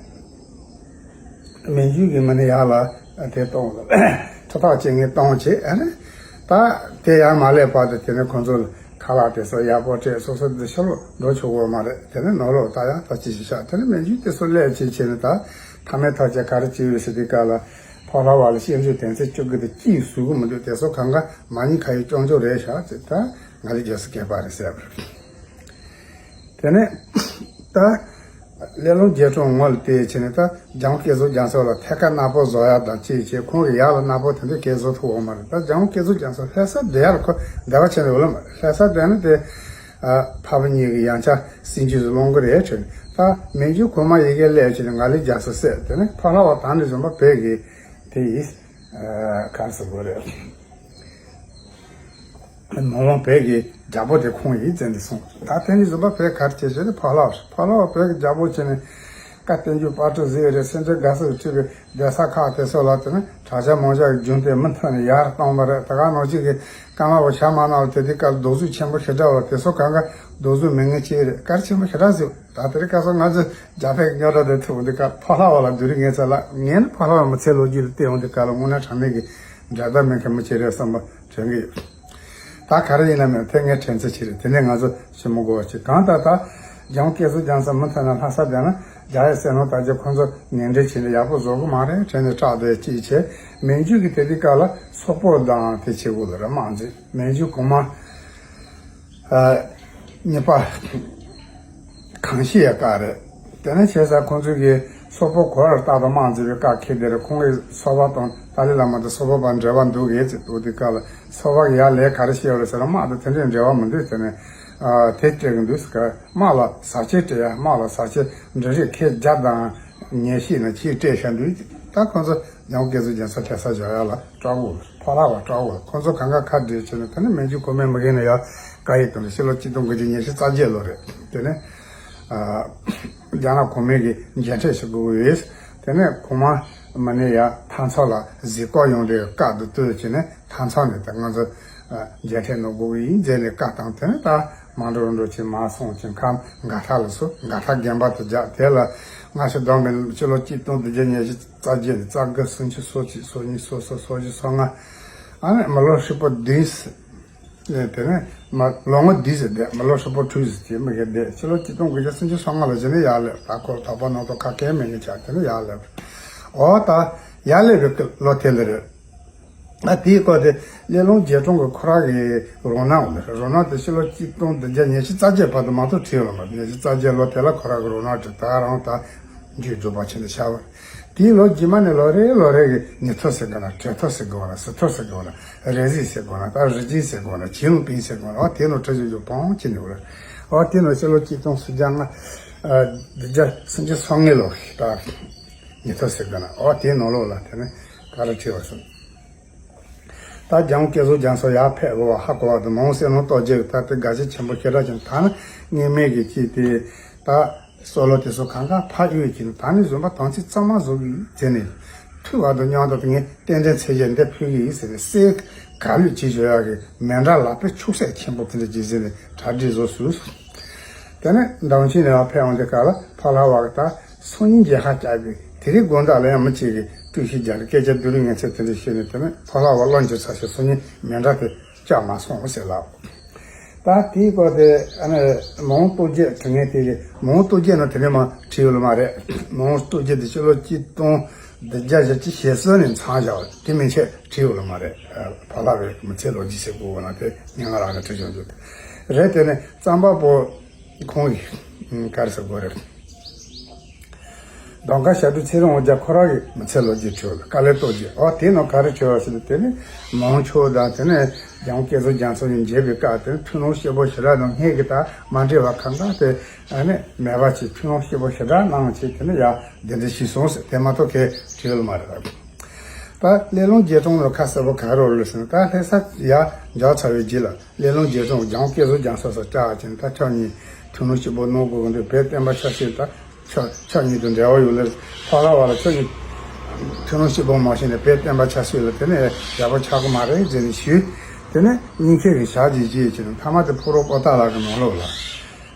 མན་ཇུ་གི་མི་ནི་ཡར་ལ་དེ་གཏོང་། ཁྲི་ཐག་བཅད་ངས་གཏོང་བྱས། ཨ་ནི་ད་དེ་ཡར་མ་སླེབས་བར་དུ་དེ་ནས་ཁོང་ཚོ་ལ་ཁ་ལག་དེ་ཚོ་ཡག་པོ་སྤྲད། སོ་སོ་འདི་ཕྱི་ལོགས་འགྲོ་ཆོག་གི་མ་རེད། དེ་ནས་ནང་ལོགས་ད་ཡང་ད་ཅི་ཞིག་བཞག་དེ་ནས་མན་ཇུ་དེ་ཚོ་སླེབས་བྱས་བྱས་ནས། ད་མཐའ་མའི་ཐག་བཅད་ག་རེ་བྱས་ཡོད་ཟེར་དུས་སྐབས་ལ། ཕོ་ལྷ་བ་ལ་སྐྱོན་བརྗོད་དོན་ཚན་བཅུ་དགུ་དེ་གཅིག་བཟོ་གི་མི་འདུག་དེ་ཚོ་གང་ག་མ་ཉེས་ཁ་ཡོད་སྐྱོན་བརྗོད་རེད་ཤག་ཅེས་ད་ང་ལི་རྒྱ་མཚོ་སྐད་པ་རེད་ཟེར་བ་རེད། དེ་ནས་ད་སླེ་ལུང་རྒྱལ་གྲོང་ངོས་ལ་དེ་བྱས་ནས། ད་ལྗང་སྐལ་བཟང་རྒྱ་མཚོ་ལ་ཐད་ཀར་མནའ་བོ་བཟོ་ཡག་དང་བཅས་བྱས། ཁོང་གི་ཡར་ལ་མནའ་བོ་དེ་འདྲ་གས་བཟོ་ཐུབ་འོང་མ་རེད། ད་ལྗང་སྐལ་བཟང་རྒྱ་མཚོ་ལྷ་ས་བསྡད་ཡག་ལ་ཁོ་འདོད་པ་བྱས་ནས་ཡོད་ལ་མ་རེད། ལྷ་ས་བསྡད་ན་དེ་ཨ་ཕ་བུ་གཉིས་ཀྱི་ཡང་ཆ་སྲིད་ཇུས་སུ་སློང་གི་རེད་དྲན། ད་མན་ཇུ་གོང་མ་ཡི་གེ་སླེབས་བྱས་ནས་ང་ལི་རྒྱ་མཚོ་བསད། དེ་ནས་ཕོ་ལྷ་བ་ད་ནས་བཟུང་པ་བོད་ཀྱི་དེ་ཡིས་ཨ་ག་རེ་ཟེར་དགོས་རེད། མ་འོངས་བོད་ཀྱི་རྒྱལ་པོ་དེ་ཁོང་ཡིན་ཟེར་ནས་གསུངས། ད་དེ་ནས་བཟུང་པ་བོད་ག་རེ་བྱས་བྱས་ནས་ཕོ་ལྷ་བ། ཕོ་ལྷ་བ་བོད་ཀྱི་རྒྱལ་པོ་བྱས་ནས། བཀའ་བསྟན་འགྱུར་དཔལ་སྤྲུལ་ཟེར་རེད། སེང་ཆེན་དགའ་ཚལ་གྱིས་ཁྲིད་པའི་གདན་ས་ཁག་དེ་ཚོ་ལ་དེ་ནི་གྲྭ་ཆ་མང་ཆ་གི་རྒྱུན་དེ་མུ་མཐུད་ནས་ཡར་བཏང་བ་རེད། ད་ག་ནང་བཞིན་གྱི་ཀརྨ་པ་ཤར་མ་ནག་ལ་དེ་དུས་སྐབས་ལ་སྡོམ་རྩིས་ཆེན་པོ་ཞེ་དྲག་བ་དེ་ཚོ་གང་ག་སྡོམ་རྩིས་མི་ངན་ཅིག་རེད། ག་རེ་ཆེན་པོ་ཞེ་དྲག་ཟེར། ད་དེ་རིང་ཁ་སང་ང་ཚོ་རྒྱ་བོད་ཀྱི་རྙོག་དྲ་དེ་ཐུག་འོང་དུས་སྐབས་ཕོ་ལྷ་བ་ལ་དེ་རིང་ངས་ཚ་ལ་ངས་ནི་ཕོ་ལྷ་བ་མི་ཚེ་ལོ་རྒྱུས་ལ་བལྟས་འོང་དུས་སྐབས་ལ་དངོས་གནས་དྲང་གནས་ཀྱི་འགྲན་ཟླ་མེད་མཁན་མི་ཅིག་རེད་བསམ་པ་དྲན་གྱི་ཡོད། ད་ག་རེ་ཡིན་ན་མིན་དེ་ངས་དྲན་ཚུལ་ཅིག་རེད། དེ་ནས་ང་ཚོ་ཞུ་མི་དགོས་པ་ཅིག་གང་ལྟར་ད་ལྗང་སྐལ་བཟང་རྒྱ་མཚོ་མུ་མཐུད་ནས་ལྷ་ས་བསྡད་ན་རྒྱ་ཡི་སེར་སྣ་དར་རྒྱས་ཁོང་ཚོ་ངན་འབྲེལ་བྱས་ནས་ཡག་པོ་བཟོ་གི་མ་རེད་དྲན་ནས་སྐྲག་བསྡད་ཅིག་བྱས། མན་ཇུ་གི་དེ་དུས་སྐབས་ལ་སོག་པོ་དང་དེ་བྱེད་དགོས་ལ་ར་དམག་འཛིང་། མན་ཇུ་གོང་མ་ཨ་གཉིས་པ། གང་ཤེས་ཡ་བཀའ་རེད། དེ་ནས་བྱས་ཙང་ཁོང་ཚོས་ཀྱི་སོག་པོ་གོ་བར་རྟག་ཏུ་དམག་འཛིང་བའི་བཀའ་ཁྱེར་དེ་རེད། ཁོང་གིས་སོག་པོ་དང་ཏཱ་ལའི་བླ་མ་དང་སོག་པོ་བར་འབྲེལ་བ་འདུག་གས་ཅེས་འདུག་དུས་སྐབས་ལ་སོག་པོ་གིས་ཡར་ལན་ག་རེ་བཤད་ཡོད་རེད་ཟེར་ན། དམག་དང་དེ་འདྲའི་འབྲེལ་བ་མི་འདུག་ཟེར་ནས་ཨ་དེ་སྤྲད་གི་འདུག་ཟེར་ག་དམག་ལ་ཟ་ཆས་སྤྲད་ཡ། དམག་ལ་ཟ་ཆས་འབྲུ་རིགས་ཁལ་བརྒྱ་དང་ཉེར་བཞི་ན་ཅིག་སྤྲད་བཞག་འདུག་ད་ཁོང་ཚོ་ལྗང་སྐལ་བཟང་རྒྱ་མཚོ་ལྷ་ས་བཞག་ཡ་ལ་སྐྲག་འོ། ཕོ་ལྷ་བ་སྐྲག་འོ། ཁོང་ཚོ་གང་ག་ཁ་བྲལ་བྱས་ནས་དེ་ནས་མན་ཇུ་གོང་མའི་མི་ངན་ནས་ཡར་བཀའ་ཡིག་བཏང་ནས་ཕྱི་ལོ་གཅིག་སྟོང་དགུ་བརྒྱ་ཉི་ཤུ་རྩ་བརྒྱད་ལོ་རེད། དེ་ནས་ཨ་རྒྱ་ནག་གོང་མའི་གི་མཇལ་འཕྲད་ཞུ་དགོས་ཀྱི་ཡོད། དེ་ནས་གོང་མ་མི་ནས་ཡར་ཐང་ཚོ་ལ་གཟིགས་སྐོར་ཡོང་དུས་བཀའ་བསྡུ་བསྡུ་བྱས་ནས་ཐང་ཚོ་ནས་ད་ང་ཚོ་ཨ་མཇལ་འཕྲད་གནང་དགོས་ཀྱི་ཡིན་ཟེར་ནས་བཀའ་བཏང་། དེ་ནས་ད་མ་འགྲོ་འགྲོ་བྱས་མར་སོང་བྱས་ཁམས་མགར་ཐང་ལ་སོང་། མགར་ཐང་དགོན་པ་དུ་བརྒྱབ། དེ་ལ་སྔ་ཕྱི་བསྡོམས་པས་ཕྱི་ལོ་གཅིག་སྟོང་བདུན་བརྒྱ་ཉི་ཤུ་རྩ་བརྒྱད་ནས་རྩ་དགུ་སུམ་ཅུ་སོ་གཅིག་སོ་གཉིས་སོ་གསུམ་སོ་བཞི་སོ་ལྔ། ཨ་ནི་མི་ལོ་ཧྲིལ་པོ་བདུན་ཟེར། དེ་ནས་མ་ལོ་ངོ་བདུན་ཟེར་བསྡད། མི་ལོ་ཧྲིལ་པོ་དྲུག་ཟེར་གྱི་མི་གེ་བསྡད། ཕྱི་ལོ་གཅིག་སྟོང་དགུ་བརྒྱ་སུམ་ཅུ་སོ་ལྔ་ལ་གཞི་ནས་ཡར་སླེབས། ད་ཁོ་ལ་དོགས་པ་སྣ་ཚོགས་ག་གེ་མེད་ནས་ཆགས། དེ་ནས་ཡར་སླེབས། འོ་ད་ཡར་སླེབས་པའི་ལོ་དེ་ལ་རེད། ཨ་དེའི་སྐོར་དེ་སླེ་ལུང་རྒྱལ་གྲོང་གི་ཁོ་རང་གི་རོ་ནག་འོ་ལེ། རོ་ནག་དེ་ཕྱི་ལོ་གཅིག་སྟོང་བདུན་བརྒྱ་ཉི་ཤུ་རྩ་བརྒྱད་བར་དུ་མ་གཏོགས་བྲིས་ཡོད་ལ་མ་རེད། ཉི་ཤུ་རྩ་བརྒྱད་ལོ་དེ་ལ་ཁོ་རང་གི་རོ་ནག་བྲིས། ད་རང་ད་འཇུ་འགྲུབ་པ་ཆེ་ནས་ཤར་བ་རེད། དེའི་ལོ་རྗེས་མ་ནས་ལོ་རེ་ལོ་རེ་གི་ཉི་ཐོ་ཟེར་གི་ན། དྲོད་ཐོ་ཟེར་གི་ན། ཟི་ཐོ་ཟེར་གི་ན། རེ་ཟི་ཟེར་གི་ན། ད་རི་ཅིང་ཟེར་གི་ན། ཅིང་ལུང་པིང་ཟེར་གི་ན། འོ་དེ་ནང་ཁྲི་བཞི་བཞུགས་པོང་ཅི་ནས་འོ་ལེ། ཨོ་དེ་ནང་ཕྱི་ལོ་གཅིག་སྟོང་སུམ་བརྒྱ་ལྔ། ཨ། བདུན་བརྒྱ་སུམ་ཅུ་སོ་ལྔ་ལོ་ཞིག་ད་ཉི་ཐོ་ཟེར་གི་ན། ཨོ་དེའི་ནང་ལོགས་ལ་དེ་ནས་ག་རེ་བྲིས་པ་སོང་། ད་རྒྱལ་དབང་བསྐྱར་གསོ་རྒྱ་མཚོ་ཡར་ཕེབས་དགོས་པ་ཧ་གོ་བ་དང་། མ་འོངས་བསོད་ནམས་སྟོབས་རྒྱས་ཀྱིས་ད་ལྟའི་དགའ་ཆེ་ཆེན་པོ་ཞེ་དྲག་ཅིག་ད་ནི་སྔོན་མེད་ཀྱི་ཅིག་དེ་ད་སྲོག་ལོ་དེ་ཚོ་གང་ག་ཕར་གཡུག་བྱས་ནས། ད་ནི་བཟོད་པ་དམ་ཚིག་གཙང་མ་བཟོ་གི་ཡིན་ཟེར་ནས། ཐུབ་དབང་དུ་སྙམ་དུ་ངས་རྟེན་འབྲེལ་ཚད་གཞི་འདི་ཕུལ་གི་ཡིན་ཟེར་ནས། གསེར་ག་ལུད་ཅིག་བཞོ་ཡག་གི་མེ་འདྲ་ལག་པའི་ཆུ་སྲེག་ཆེན་པོ་དེ་འདྲ་ཅིག་བཟོས་ནས་གྲ་སྒྲིག་བཟོ་ཟུག་སོང་། དེ་ནས་འདམ་ཆེན་ནས་ཕེབས་འོང་དུས་སྐབས་ལ་ཕ་ལྷ་བ་གིས་ད་སང་ཉིན་མཇལ་ཁ་བཅར་དགོས། དེ་རིང་དགོང་དག་ལ་ཡང་མི་གཅིག་གིས་བཀྲ་ཤིས་རྒྱ་ལ་སྐད་ཆ་བསྡུ་རུབ་ངན་ཚད་དེ་འདྲ་བཤད་ནས། དེ་ནས་ཕ་ལྷ་བ་བློ་འགྱོད་ཚ་ཞིང་སང་ཉིན་མེ་འདྲ་དེ་བཅར་མ་སོང་ཟེར་ལབ། ད་དེའི་སྐོར་དེ་ཨ་ནི་མ་འོངས་རྟོགས་བརྗོད་དྲི་ངན་དེ་གི། མ་འོངས་རྟོགས་བརྗོད་ནང་དེ་ནས་མར་བྲིས་ཡོད་ལ་མ་རེད། མ་འོངས་རྟོགས་བརྗོད་དེ་ཕྱི་ལོ་གཅིག་སྟོང་བདུན་བརྒྱ་ཞེ་གཅིག་ཞེ་གསུམ་ནས་མཚམས་བཞག་པ་དེ་མན་ཆད་བྲིས་ཡོད་ལ་མ་རེད། ཨ། ཕ་ལྷ་བའི་མི་ཚེའི་ལོ་རྒྱུས་ཟེར་དགོས་ན་དེ་སྙན་ངག་རང་ནས་བྲིས་བྱུང་རྒྱུ་རེད། དེ་ནས་རྩོམ་པ་པོ་ཁོང་གིས་ག་རེ་ཟེར་དགོས་རེད། གདོང་དཀར་ཞབས་དྲུང་ཚེ་རིང་དབང་རྒྱལ་ཁོ་རང་གི་མི་ཚེའི་ལོ་རྒྱུས་བྲིས་ཡོད་ལ། དཀའ་ལས་རྟོགས་བརྗོད། ཨོ་དེའི་ནང་ག་རེ་བྲིས་ཡོད་ཟེར་ན། དེ་ནི་མང་ཆོས་དང་། དེ་ནས་རྒྱལ་དབང་བསྐྱར་གསོ་རྒྱ་མཚོ་ཡིས་མཇལ་བའི་སྐབས་དེ་ནི་ཐུགས་སྣང་སྐྱེ་བོ་ཞེ་དྲག་དང་སྔོན་གྱི་དང་མ་འདྲེས་པ་གང་ག་དེ་ཨ་ནི་མེད་པ་བྱས། ཐུགས་སྣང་སྐྱེ་བོ་ཞེ་དྲག་གནང་བྱས། དེ་ནི་ཡང་འདི་འདྲ་ཞིག་སོང་ཟེར་དེ་མ་གཏོགས་གང་བྲིས་ཡོད་མ་རེད། ད་སླེ་ལུང་རྗེ་དྲུང་ལ་ཁ་གསལ་པོ་ག་རེ་ཡོད་ཟེར་ན། ད་ལྷ་ས་ཡར་མཇལ་ཚར་བའི་རྗེས་ལ་སླེ་ལུང་རྗེ་དྲུང་རྒྱལ་དབང་བསྐྱར་གསོ་རྒྱ་མཚོ་ས་བཅར་བྱས་ནས། ད་ཁྱོད་གཉིས་ཐུགས་སྣང་སྐྱེ་བོ་གནང་དགོས་ཀྱི་འདུག་བོད་བསྟན་པ་ཆབ་སྲིད་དང་ཁྱོད་ཁྱོད་གཉིས་དང་འབྲེལ་བ་ཡོད་ལ། ཕ་ལྷ་བ་ལ་ཁྱོད་གཉིས་ཐུགས་སྣང་སྐྱེ་བོ་མ་བྱས་ནས་བོད་བསྟན་པ་ཆབ་སྲིད་ལ་དེ་ནས་ཡག་པོ་ཆགས་ཀྱི་མ་རེད་ཟེར་ནས་ཞུས། དེ་ནས་གཉིས་ཆ་གི་ཞག་གཅིག་བྱས་བྱས་ནས། མཐའ་མ་དེ་ཕུ་རོ་པོ་ཏཱ་ལ་གི་ནང་ལོགས་ལ་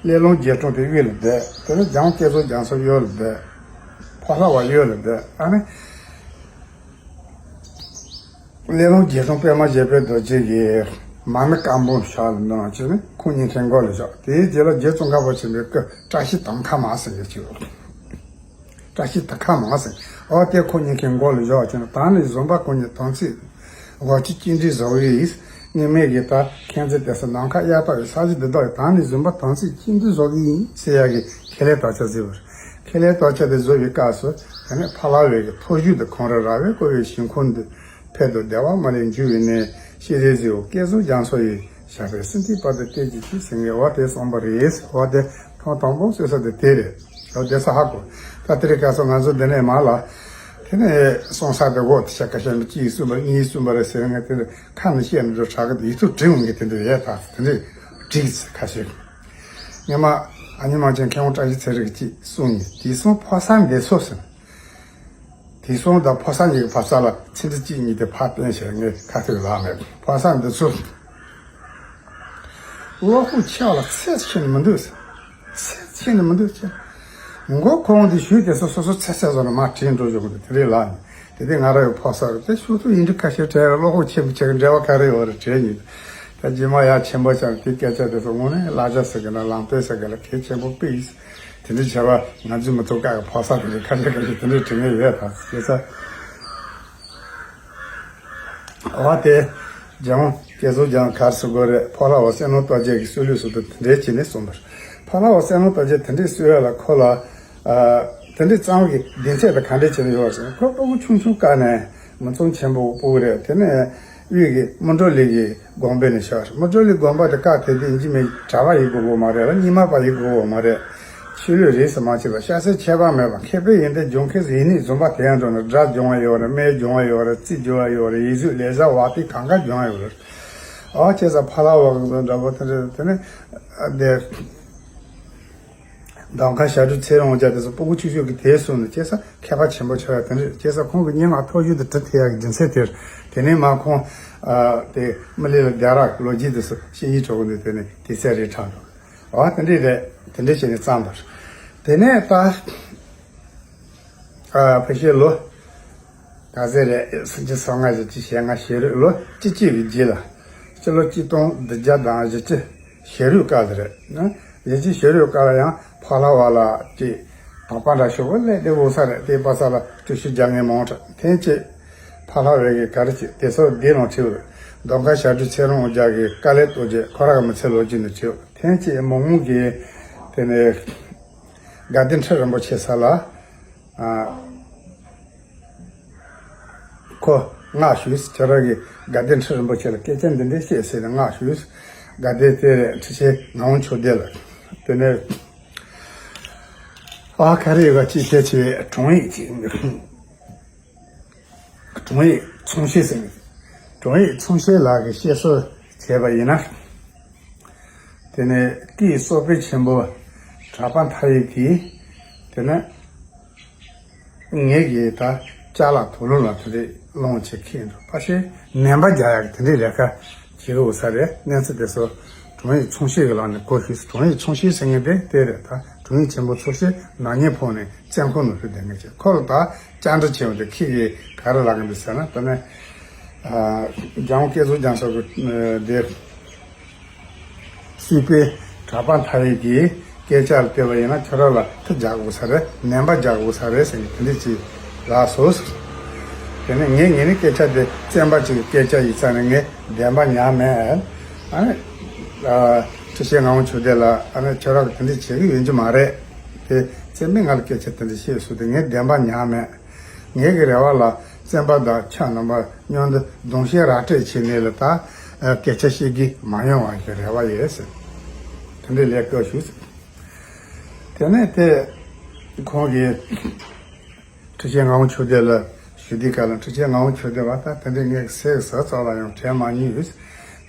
སླེ་ལུང་རྗེ་དྲུང་དེ་དབུས་ལ་བསྡད། དེ་ནས་རྒྱལ་དབང་བསྐྱར་གསོ་རྒྱ་མཚོ་གཡོན་ལ་བསྡད། ཕ་ལྷ་བ་གཡོན་ལ་བསྡད། ཨ་ནི་སླེ་ལུང་རྗེ་དྲུང་པདྨ་བཞད་པའི་རྡོ་རྗེ་གིས་མར་མེ་བཀའ་འབུམ་ཞལ་ལ་གནང་བྱས་ནས་ཁོང་གཉིས་ཀའི་མགོ་ལ་བཞག་དེའི་རྗེས་ལ་རྗེ་ཙོང་ཁ་པ་ཆེན་པོའི་སྐུ་བཀྲ་ཤིས་དམ་ཁ་མ་ཟེར་ཡོད་ཅིག་བཀྲ་ཤིས་དམ་ཁ་མ་ཟེར། ཨོ་དེ་ཁོང་གཉིས་ཀའི་མགོ་ལ་བཞག་བྱས་ནས། ད་ནི་བཟོད་པ་ཁོང་གཉིས་དམ་ཚིག་དབང་ཆེ་གཅིག་སྒྲིལ་བཟོ་གི་ཡིན། ངས་མེད་ཀྱི་ད་མཁྱེན་བརྩེ་དེ་ས་ནམ་མཁའ་གཡའ་དག་ཡི་ས་གཞི་འདི་དག་ཡི། ད་ནི་བཟོད་པ་དམ་ཚིག་གཅིག་སྒྲིལ་བཟོ་གི་ཡིན་ཟེར་ཡག་གི་ཁས་ལེན་དམ་བཅའ་བཞེས་པ་རེད། ཁས་ལེན་དམ་བཅའ་དེ་བཞེས་པའི་སྐབས་སུ་དེ་ནས་ཕ་ལྷ་བའི་གི་ཐུགས་བཞེད་དེ། གངས་རི་ར་བས་བསྐོར་བའི་ཞིང་ཁམས་འདི། ཕྱིར་དུ་བདེ་བ་མ་ལུས་འབྱུང་བའི་གནས། ཤེས་རིག་རི་བོ་བསྐལ་གསུམ་རྒྱ་མཚོ་ཡི། ཞབས་པད་སྲིད་མཐའི་བར་དུ་གཏད་ཅིག་ཅེས་ཟེར་མཁན་བ་དེ་གསུངས་པ་རེད། བ་དེ་ཐོག་དང་པོ་གསོལ་ས་དེ་དེ་རེད། ཨོ་དེ་ས་ཧ་གོ། ད་དེ་རིང་ཁ་སང་ང་ཚོ་འདི་ནས་མར་ལ་དེ་ནས་གསུང་ས་དེ་འོ་དེ་ཤ་ཁ་ཤ་མི་གཅིག་གསུངས་པ་གཉིས་གསུངས་པ་རེད་ཟེར་མཁན་དེ་འདྲ་ཁ་ནས་བཤད་མི་འགྲོ་དྲག་གི། དེ་ཡིག་ཐོག་བྲིས་འོང་གི་དེ་འདྲ་རེད། ད་དེ་འདྲ་བྲིས་ཁ་ཤས། སྔོན་མ་ཨ་ནེ་མ་ཅན་མཁས་དབང་བཀྲ་ཤིས་ཚེ་རིང་གིས་གཅིག་གསུངས་ནས། དེང་སང་ཕོ་གསར་འདི་ཚོ་ཟེར། དེང་སང་དང་ཕོ་གསར་གཉིས་ཀྱི་བར་ས་ལ་ཚིག་འབྲུ་གཅིག་གཉིས་དེ་ཕར་བཏོན་བྱས་ངས་ཁ་ཐུག་ལབ་མེད། ཕོ་གསར་འདི་ཚོ་བློ་ཁོག་ཆེ་བ་ལ་ཚད་ཆེ་ནི་མི་འདུག་ཟེར། ཚད་ཆེ་ནི་མི་འདུག་ཟེར། མགོ་ཁོང་དེ་ཞུས་དེ་ཚོ་སོ་སོ་ཚད་ཚད་བཟོ་ནས་མར་བྲིས་འགྲོ་བཞག་གི་འདུག་དེ་རེད་ལབ་ནས། དེ་དེ་ང་རང་ཡང་ཕོ་གསར་རེད། དེ་ཞུ་ཐུབ་ཡིན་འདྲི་ཁ་ཤས་དྲན། བློ་ཁོག་ཆེ་མི་ཆེ་གི་འབྲེལ་བ་ག་རེ་ཡོད་རེད་དྲན་ཉིན། ད་རྗེས་མ་ཡར་ཆེན་པོ་ཆགས་དེ་སྐད་ཆ་དེ་ཚོ་དངོས་གནས་བསླབ་བྱ་ཟེར་གི་ན་ལམ་སྟོན་ཟེར་གི་ལ་གལ་ཆེན་པོ་དཔེ་ཡིན། དེ་འདྲའི་བྱ་བ་ང་ཚོས་མི་ཐུབ་ཀ་གི་ཕོ་གསར་དེ་འདྲའི་ཁ་ཤས་ཁ་ཤས་དེ་འདྲའི་དྲི་ངན་ཡོད་ད་སྐད་ཆ། འོ་དེ། རྒྱལ་དབང་བསྐྱར་གསོ་རྒྱ་གར་སུ་དགོས་རེད། ཕོ་ལྷ་བ་བསོད་ནམས་སྟོབས་རྒྱས་ཀྱི་གསོལ་ལུགས་སུ་དེ་འདྲའི་བྱས་ནས་གསུངས་པ་རེད། ཕོ་ལྷ་བ་བསོད་ནམས་སྟོབས་རྒྱས་དེ་འདྲའི་གསོལ་ཡ་ལ་ཁོ་ལ། ཨ། དེ་འདྲའི་གཙང་བོ་གི་སྡིངས་ཆ་དེ་ག་འདྲས་བྱས་ནས་ཡོད་ཟེར་ན། ཁོ་སྤུ་གུ་ཆུང་ཆུང་སྐབས་ནས་མི་ཚང་ཆེན་པོ་སྤུ་གུ་རེད། དེ་ནས་དབུས་ཀྱི་མི་འགྲོ་ལི་གི་དགོན་པའི་ནས་ཤར། མི་འགྲོ་ལི་དགོན་པ་དེ་བཀའ་དེ་དེ་ཡིན་གཅིག་མིན་གྲྭ་པ་ཡིན་དགོས་པ་མ་རེད་ལ། རྙིང་མ་པ་ཡིན་དགོས་པ་མ་རེད། ཆོས་ལུགས་རིས་སུ་མ་ཆད་པ། སྐྱ་སེར་ཁྱད་པར་མེད་པ། མཁས་པའི་ཡོན་ཏན་སྦྱོང་མཁན་ཡིན་ནི་བཟུང་བ་དེ་ཡང་འགྲོ་ན་སྒྲ་སྦྱོང་བ་ཡོད་རེད། སྨན་སྦྱོང་བ་ཡོད་རེད། རྩིས་སྦྱོང་བ་ཡོད་རེད། ཡིག་གཟུགས་ལེགས་བྱ་བ་དེ་གང་ག་སྦྱོང་བ་ཡོད་རེད། ཨ་བྱས་ཙང་ཕ་ལྷ་བ་གི་འདྲ་པོ་དེ་འདྲ་དེ་ནི་དེ། གདོང་དཀར་ཞབས་དྲུང་ཚེ་རིང་དབང་རྒྱལ་དེ་ཚོ་སྤུ་གུ་ཆུང་ཆུང་གི་དེ་གསུངས་ནས། བྱས་ཙང་མཁས་པ་ཆེན་པོ་ཆགས་ཡ་དེ་འདྲ། བྱས་ཙང་ཁོང་གི་སྙན་ངག་མཐོ་ཤོས་དེ་འབྲི་ཐུབ་ཡ་གི་རྒྱུ་མཚན་དེ་རེད། དེ་ནས་མར་ཁོང་ཨ་དེ་མི་ལི་ལ་རྒྱ་ར་ལོ་རྒྱུས་དེ་ཚོ་ཤེས་ཡིན་གྲོགས་ནས་དེ་ནས་དེ་ཚད་རེད་དྲག་འགྲོ། ཨ་དེ་འདྲས་རེད། དེ་འདྲས་བྱས་ནས་བརྩམས་པ་རེད། དེ་ནས་ད་ཨ་ཕལ་ཆེར་ལོ་ག་ཚོད་རེད། སུམ་ཅུ་སོ་ལྔ། བཞི་བཅུ་ཞེ་ལྔ་ཞེ་དྲུག་ལོ་བཅུ་གཅིག་གི་རྗེས་ལ། སྤྱི་ལོ་གཅིག་སྟོང་བདུན་བརྒྱ་དང་བཞི་བཅུ་ཞེ་དྲུག་སྐབས་དེ་རེད། བཞི་བཅུ་ཞེ་དྲུག་སྐབས་ལ་ཡང་ཕ་ལྷ་བ་ལ་ཅིག་དང་པ་འདྲ་ཤོག་གི་སླེབས་དེ་འོ་ས་རེད། དེ་པ་ས་ལ་བཀྲ་ཤིས་རྒྱ་མཚོ་མང་དྲགས། ཐེངས་གཅིག་ཕ་ལྷ་བའི་གི་ག་རེ་ཅིག་དེ་ཚོ་འདི་ནང་བྲིས་ཡོད། གདོང་དཀར་ཞབས་དྲུང་ཚེ་རིང་དབང་རྒྱལ་གྱི་དཀའ་ལས་རྟོགས་རྗེས་ཁོ་རང་གི་མི་ཚེ་ལོ་རྒྱུས་ནས་བྲིས་ཡོད། ཐེངས་གཅིག་མོག་མོག་གི་དེ་ནས་དགའ་ལྡན་ཁྲི་རིན་པོ་ཆེ་ས་ལ་ཨ། ཁོ་མངགས་ཞུས། ཁྱེད་རང་གིས་དགའ་ལྡན་ཁྲི་རིན་པོ་ཆེ་ལ་སྐད་ཆ་འདི་འདྲ་བཤད་ཟེར་ནས་མངགས་ཞུས། དགའ་ལྡན་དེ་རེད། ཁྲི་ཆེན་ངག་དབང་ཆོས་ལྡན་ལགས། དེ་ནས་ཨ་ག་རེ་ཡོད་ག་ཅིག་དེ་ཆེ་བའི་དྲུང་ཡིག་ཅིག་དྲུང་ཡིག་ཚོང་ཤེས་ཟེར། དྲུང་ཡིག་ཚོང་ཤེས་ལགས་ཀྱིས་བཤད་སྲོལ་བྱས་པ་ཡིན་ན། དེ་ནས་སྐུའི་གཙོ་དཔོན་ཆེན་པོ་གྲགས་པ་མཐའ་ཡས་ཀྱིས། དེ་ནས་ངེད་ཀྱིས་ད་ཅ་ལག་དུག་ལོག་ལ་དེ་འདྲའི་སློང་བྱེད་ཁེངས་འགྲོ་ཕ་ཤེས་ནན་པ་རྒྱག་ཡག་དེ་འདྲའི་ལས་ཀ་བྱེད་དགོས་ས་རེད། གནས་ཚུལ་དེ་ཚོ་དྲུང་ཡིག་ཚོང་ཤེས་ཀྱི་ལག་ནས་གོ་ཤེས་སོང་། དྲུང་ཡིག་ཚོང་ཤེས་ཟེར་མཁན་དེ་དེ་རེད། ད་དྲུང་ཡིག་ཆེན་པོ་ཚོང་ཤེས་ནག་ཉེས་ཕོག་ནས་བཙོན་ཁང་ནང་ལྷུང་བསྡད་མཁན་ཅིག་ཁོ་ལ་ད་བཅར་འདྲི་བྱས་པ་དེ་ཁྱེད་ཀྱིས་ག་རེ་ལབ་གི་འདུག་ཟེར་ན། ད་ནི་རྒྱལ་དབང་བསྐྱར་གསོ་རྒྱ་མཚོ་གི་དེ། སྲིད་པའི་གྲགས་པ་མཐའ་ཡས་ཀྱི་སྐད་ཆ་ལ་བལྟས་པ་ཡིན་ན་ཁྱོད་རང་ལ་མཐུ་རྒྱག་དགོས་ས་རེད། ནན་པ་རྒྱག་དགོས་ས་རེད་ཟེར་ནས་དེ་འདྲ་ཅིག་ལབ་སོང་། དེ་ནས་ངས་ངས་ནི་སྐད་ཆ་དེ་བཙན་པ་ཅིག་གི་སྐད་ཆ་ཡིན་ཙང་ནས་ངས་བདེན་པ་ཉར་མེད། ཨ་ནི་ཁྲི་ཆེན་ངག་དབང་ཆོས་ལྡན་ལགས་ཨ་ནི་ཁྱོད་རང་གིས་དེ་འདྲ་བྱེད་ཀྱི་ཡོད་རྒྱུ་མ་རེད། དེ་བཙན་པས་ང་ལ་སྐད་ཆ་དེ་འདྲ་བཤད་སོང་། དེ་ངས་བདེན་པ་ཉར་མེད། ངེད་ཀྱི་རེ་བ་ལ་བཙན་པ་དང་ཁྱོད་རྣམ་པ་མཉམ་དུ་གདུང་ཤེས་ར་སྤྲོད་བྱས་ནས་ལ་ད་སྐད་ཆ་བཤད་ཀྱི་མ་ཡོང་བ་ཞིག་རེ་བ་ཡོད་ཟེར། དེ་འདྲའི་ལས་བཀོད་ཞུས་ཟེར། དེ་ནས་དེ་ཁོང་གིས་ཁྲི་ཆེན་ངག་དབང་ཆོས་ལྡན་ལ་ཞུ་དུས་ག་ལ། ཁྲི་ཆེན་ངག་དབང་ཆོས་ལྡན་བ་ད་དེ་འདྲའི་ངས་ཟས་ཟ་ཙག་ལ་ཡང་དྲན་མ་མྱོང་ཡོད།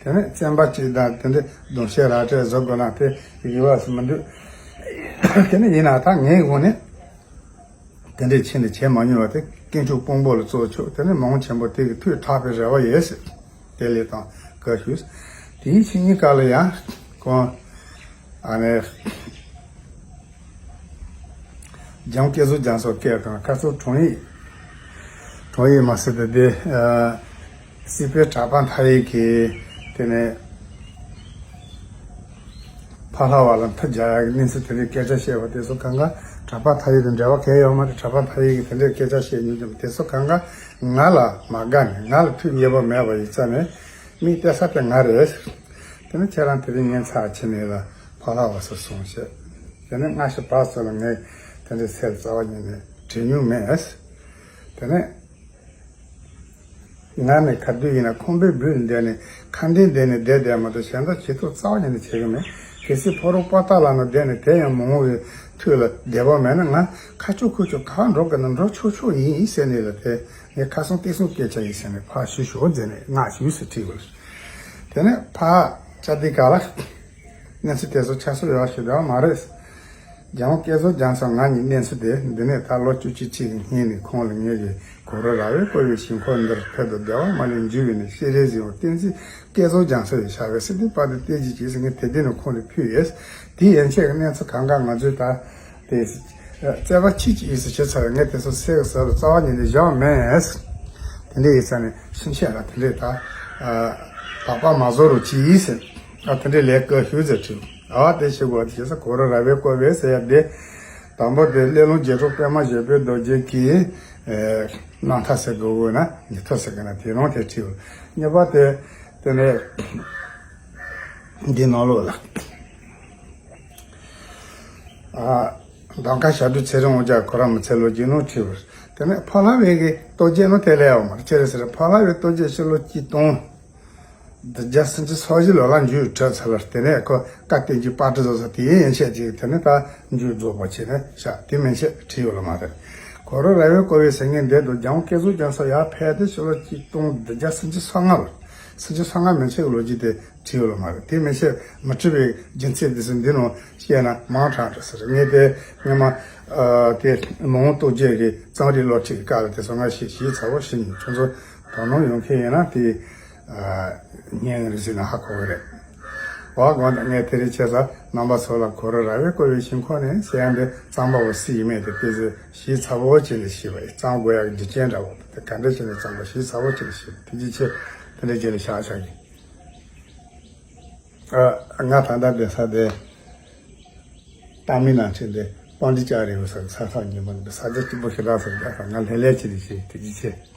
དེ་ནས་བཙན་པ་གཅིག་དང་དེ་འདྲའི་གདུང་ཤེས་ར་སྤྲོད་བཟོ་དགོས་ན་དེ་ཡི་བ་སུ་མི་འདུག་དེ་ནས་ཡིན་ན་ད་ངའི་ངོས་ནས། དེ་འདྲའི་ཆེད་ནས་བྱས་མ་མྱོང་བ་དེ་དཀོན་མཆོག་དཔང་པོ་ལ་གཙོ་ཆོག་དེ་ནས་མང་ཆེན་པོ་དེ་གི་ཐུགས་ཐག་པའི་རེ་བ་ཡོད་ཟེར། དེ་ལས་དང་བཀའ་ཞུས། དེའི་ཕྱི་ཉིན་ཀ་ལ་ཡང་ཁོང་ཨ་ནེ་རྒྱལ་དབང་བསྐྱར་གསོ་རྒྱ་མཚོ་སྐད་དང་ཁ་སང་དྲུང་ཡིག་དྲུང་ཡིག་མ་ཟེར་ཏེ་དེ། སྲིད་པའི་གྲགས་པ་མཐའ་ཡས་ཀྱིས་དེ་ནས་ཕ་ལྷ་བ་ལ་མཐུ་རྒྱག་ཡག་གི་གནས་ཚུལ་དེ་འདྲའི་སྐད་ཆ་བཤད་པ་དེ་ཚོ་གང་ག་གྲགས་པ་མཐའ་ཡས་དང་འབྲེལ་བ་གང་ཡང་ཡོད་མ་རེད། གྲགས་པ་མཐའ་ཡས་ཀྱིས་དེ་འདྲའི་སྐད་ཆ་བཤད་མྱོང་ཀྱང་དེ་ཚོ་གང་ག་ང་ལ་མ་དགའ་ནས་ང་ལ་མཐུ་མཉེས་པོ་མེད་པ་ཡིན་ཙང་ནས་མིག་གཏད་ས་དེ་ང་རེད། དེ་ནས་ཁྱེད་རང་དེ་རིང་ངའི་ཚབ་བྱས་ནས་ལ་ཕ་ལྷ་བ་ཚོ་སོང་བྱས། དེ་ནས་སྔ་ཕྱི་བར་གསུམ་ལ་ངས་དེ་འདྲའི་སྲས་རྩ་བ་ཉིད་ནས་བྲིས་མྱོང་མེད། དེ་ནས། ང་ནི་ག་དུས་ཡིན་ན་ཁང་པའི་སྦུག་ལ་བསྡད་ནས་ཁ་འདོན་བསྡད་ནས་བསྡད་བསྡད་མ་གཏོགས་གཞན་དག་བྱེད་ཐབས་རྩ་བ་ཉིད་ནས་བྱེད་ཀྱི་མེད། གལ་སྲིད་ཕ་རོལ་པོ་ཏཱ་ལ་ན་བསྡད་ནས་དེ་ཡང་མང་བོའི་ཐུགས་ལ་བདེ་བ་མེད་ན་ང་ཁ་ཆུ་ཁུ་ཆུ་ག་པར་འགྲོ་དགོས་ན་འགྲོ་ཆོག་ཆོག་ཡིན་ཟེར་ནས་ལ་དེ་ངས་ཁ་སང་བསྟན་སྲུང་སྐད་ཆ་ཡིན་ཟེར་ནས་ཕར་ཞུ་ཞོག་ཟེར་ནས་ངག་ཞུས་སུ་ཁྲིད་དགོས། དེ་ནས་ཕར་བཅར་དུས་ག་ལ། གནས་ཚུལ་དེ་ཚོ་ཆ་ཚང་ཡོད་ཞིག་ཡོད་མ་རེད། རྒྱལ་དབང་བསྐྱར་གསོ་རྒྱ་མཚོ་ང་གཉིས་གནས་ཚུལ་དེ་འདི་ནས་ད་ལོ་བཅུ་གཅིག་གཅིག་གི་སྔོན་ནས་ཁོང་ལ་ངེད་ཀྱིས་གུ་རུ་ར་བས་བསྐོར་བའི་ཞིང་ཁམས་འདིར་ཕེབས་དང་བདེ་བ་མ་ལུས་འབྱུང་བའི་གནས་ཤེས་རབ་གཟིགས་དབང་བསྟན་འཛིན་བསྐྱར་གསོ་རྒྱ་མཚོ་ཡི་ཞབས་པད་སྲིད་པའི་དཔལ་དུ་གཏད་ཅིག་ཅེས་ཟེར་ངས་དེ་དུས་ནས་ཁོང་ལ་ཕུལ་ཡོད། དེའི་ཡན་ཆད་ཀྱི་གནས་ཚུལ་གང་ག་ང་ཚོས་ད་དེ་རྩོད་པ་ཆེ་ཅིག་ཡིན་ཟེར་བྱས་ཚར་བས་ངས་དེ་ཚོ་སེལ་གི་ཟེར་ལ་རྩ་བ་ཉིད་ནས་བཞག་མེད། དེ་འདྲ་ཡིན་ཙང་ནས་ཕྱིན་ཆད་ལ་དེ་འདྲས་ད་བག་པ་མ་བཟོ་རོགས་གྱིས་ཟེར། ཨ་དེ་འདྲའི་ལས་ཀ་ཞུ་ཟེར་དྲིས། ཨ་དེ་ཞུ་དགོས་དེ་བྱས་ས་གུ་རུ་ར་བས་བསྐོར་བའི་ཟེར་ཡ་དེ། དང་པོ་དེ་སླེ་ལུང་རྗེ་དྲུང་པདྨ་བཞད་པའི་རྡོ་རྗེ་གི་རྣམ་ཐར་ཟེར་དགོས་དགོས་ན་ཉི་ཐོ་ཟེར་གི་ན་དེ་རང་དེ་བྲིས། གཉིས་པ་དེ་དེ་ནས་འདི་ནང་ལོགས་ལ། ཨ། གདམ་ཁ་ཞབས་དྲུང་ཚེ་རིང་དབང་རྒྱལ་གོ་ར་མི་ཚེ་ལོ་རྒྱུས་ནང་བྲིས་པར། དེ་ནས་ཕ་ལྷ་བའི་གི་རྟོགས་བརྗོད་ནང་དེ་ལས་ཡོད་མ་རེད། ཅི་རེད་ཟེར་ན་ཕ་ལྷ་བའི་རྟོགས་བརྗོད་ཕྱི་ལོ་གཅིག་སྟོང་བདུན་བརྒྱ་སུམ་ཅུ་སོ་བཞི་ལོ་ལ་མཇུག་གྲུབ་ཚར་ལ། དེ་ནས་ཁོ་བཀའ་བསྟན་འཛིན་དཔལ་སྤྲུལ་བཟོ་ས་དེའི་ཡན་ཆད་ཅིག་དེ་ནས་ད་མཇུག་རྫོགས་པ་བྱས་ནས་བཞག་དེ་མན་ཆད་བྲིས་ཡོད་ལ་མ་རེད། གུ་རུ་ར་བས་བསྐོར་བའི་ཟེར་མཁན་འདི་དང་རྒྱལ་དབང་བསྐྱར་གསོ་རྒྱ་མཚོ་ཡར་ཕེབས་ཏེ་ཕྱི་ལོ་གཅིག་སྟོང་བདུན་བརྒྱ་སུམ་ཅུ་སོ་ལྔ་ལོ། སུམ་ཅུ་སོ་ལྔ་མན་ཆད་ཀྱི་ལོ་རྒྱུས་དེ་བྲིས་ཡོད་ལ་མ་རེད། དེ་མན་ཆད་མི་བྲི་བའི་རྒྱུ་མཚན་དེ་ཚོ་འདི་ནང་བཤད་ན་མང་དྲགས་འགྲོ་ས་རེད། ངས་དེ་སྔོན་མ་ཨ་དེ་མ་འོངས་རྟོགས་བརྗོད་ཀྱི་རྩོམ་རིག་སློབ་ཁྲིད་ཀྱི་སྐབས་ལ་དེ་ཚོ་ང་ཞིག་ཞིག་ཚ་བོ་ཞིག་ཡིན། ཁྱོད་ཚོ་དོ་སྣང་ཡོང་མཁན་ཡིན་ན་དེ་ཨ་ཉན་རེ་ཟིན་ན་ཧ་གོ་གི་རེད། འོ་དགོངས་དག་ངས་དེ་རིང་བྱས་ཙང་རྣམ་པ་ཚོ་ལ་གུ་རུ་ར་བས་བསྐོར་བའི་ཞིང་ཁམས་ནས་ཟེར་ཡ་འདི་རྩོམ་པ་པོ་སུ་ཡིན་མིན་དེ་དཔེ་ཚོས་ཞིག་ཚ་བོ་བྱས་ནས་ཤེས་པ་ཡིན། རྩོམ་དགོས་ཡག་རྒྱུ་རྐྱེན་འདྲ་བོ་དེ་ག་འདྲ་བྱས་ནས་རྩོམ་པ་ཞིག་ཚ་བོ་བྱས་ནས་ཤེས་པ་དེ་རྒྱུ་ཆེ་དེ་འདྲ་བྱས་ནས་བཞག་བཞག་གི། ཨ། ང་ད་ལྟ་བསྡད་ས་དེ་ཏཱ་མིལ་ནཱ་ཁྲིད་དེ་པོན་ཌི་ཅ་རི་ཡོད་ས་ས་ཐག་ཉེ་མོ་འདི་ས་ཆ་སྐྱིད་པོ་ཞེ་དྲག་ས་རེད། ང་ལྷོད་ལྷོད་བྱས་ནས་ཤེས་དེ་རྒྱུ་ཆེ།